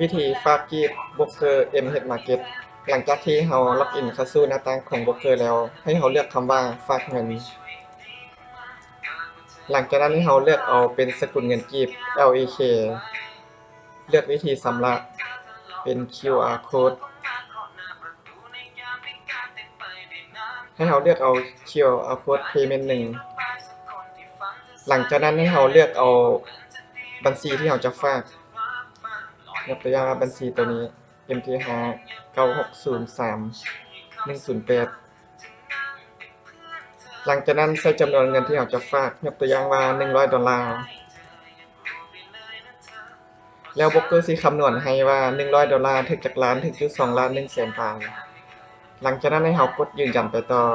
ວິທີຝາກກີບໂບຣກເກີ ເອັມເອັຟເອັກ Market. ຫຼັງຈາກທີ່ເຮົາລັອກອິນເຂົ້າສູ່ໜ້າຕ່າງຂອງໂບຣກເກີແລ້ວ, ໃຫ້ເຮົາເລືອກຄຳວ່າຝາກເງິນ. ຫຼັງຈາກນັ້ນໃຫ້ເຮົາເລືອກເອົາເປັນສະກຸນເງິນກີບ ແອລ ເອ ເຄ ເລືອກວິທີຊຳລະເປັນ ຄິວ ອາ ໂຄດ. ໃຫ້ເຮົາເລືອກເອົາ ຄິວ ອາ ໂຄດ ເພເມັນ ໜຶ່ງ. ຫຼັງຈາກນັ້ນໃຫ້ເຮົາເລືອກເອົາບັນຊີທີ່ເຮົາຈະຝາກ. ຍົກຕົວຢ່າງວ່າບັນຊີໂຕນີ້ ເອັມ ທີ ຫ້າ ເກົ້າ ຫົກ ສູນ ສາມ ໜຶ່ງ ສູນ ແປດ. ຫຼັງຈາກນັ້ນໃສ່ຈຳນວນເງິນທີ່ເຮົາຈະຝາກ, ຍົກຕົວຢ່າງວ່າ ໜຶ່ງຮ້ອຍໂດລາ. ແລ້ວໂບຣກເກີຊິຄຳນວນໃຫ້ວ່າ ໜຶ່ງຮ້ອຍໂດລາຖືກຈັກລ້ານ, ຖືກຢູ່ສອງລ້ານໜຶ່ງແສນປາຍ. ຫຼັງຈາກນັ້ນໃຫ້ເຮົາກົດຢືນຢັນໄປຕໍ່.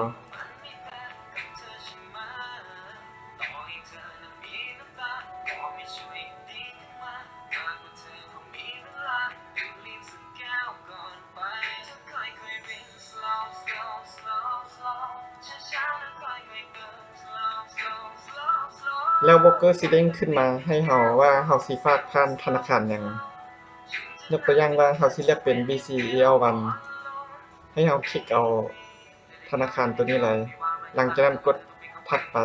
ແລ້ວໂບຣກເກີຊິເດັ້ງຂຶ້ນມາໃຫ້ເຮົາວ່າເຮົາຊິຝາກຜ່ານທະນາຄານຫຍັງ. ຍົກຕົວຢ່າງວ່າເຮົາຊິເລືອກເປັນ ບີ ຊີ ເອ ອອນ ໃຫ້ເຮົາຄລິກເອົາທະນາຄານໂຕນີ້ເລີຍ. ຫຼັງຈາກນັ້ນກົດຖັດໄປ.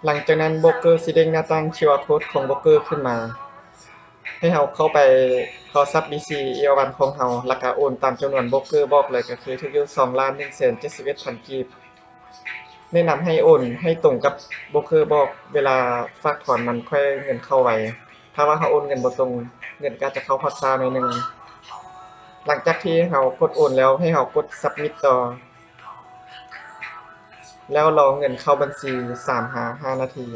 ຫຼັງຈາກນັ້ນໂບຣກເກີຊິເດັ້ງໜ້າຕ່າງ ຄິວ ອາ ໂຄດ ຂອງໂບຣກເກີຂຶ້ນມາ ໃຫ້ເຮົາເຂົ້າໄປໂທລະສັບ ບີ ຊີ ເອ ອອນ ຂອງເຮົາ ແລ້ວກະໂອນຕາມຈຳນວນໂບຣກເກີບອກເລີຍ ກະຄືຖືກຢູ່ສອງລ້ານໜຶ່ງແສນເຈັດສິບເອັດພັນກີບ. ແນະນຳໃຫ້ໂອນໃຫ້ຕົງກັບໂບຣກເກີບອກ, ເວລາຝາກຖອນມັນຄ່ອຍເງິນເຂົ້າໄວ. ຖ້າວ່າເຮົາໂອນເງິນບໍ່ຕົງ, ເງິນກໍອາດຈະເຂົ້າຮອດຊ້າໜ້ອຍໜຶ່ງ. ຫຼັງຈາກທີ່ເຮົາກົດໂອນແລ້ວ, ໃຫ້ເຮົາກົດ Submit ຕໍ່. ແລ້ວລໍເງິນເຂົ້າບັນຊີສາມຫາຫ້ານາທີ.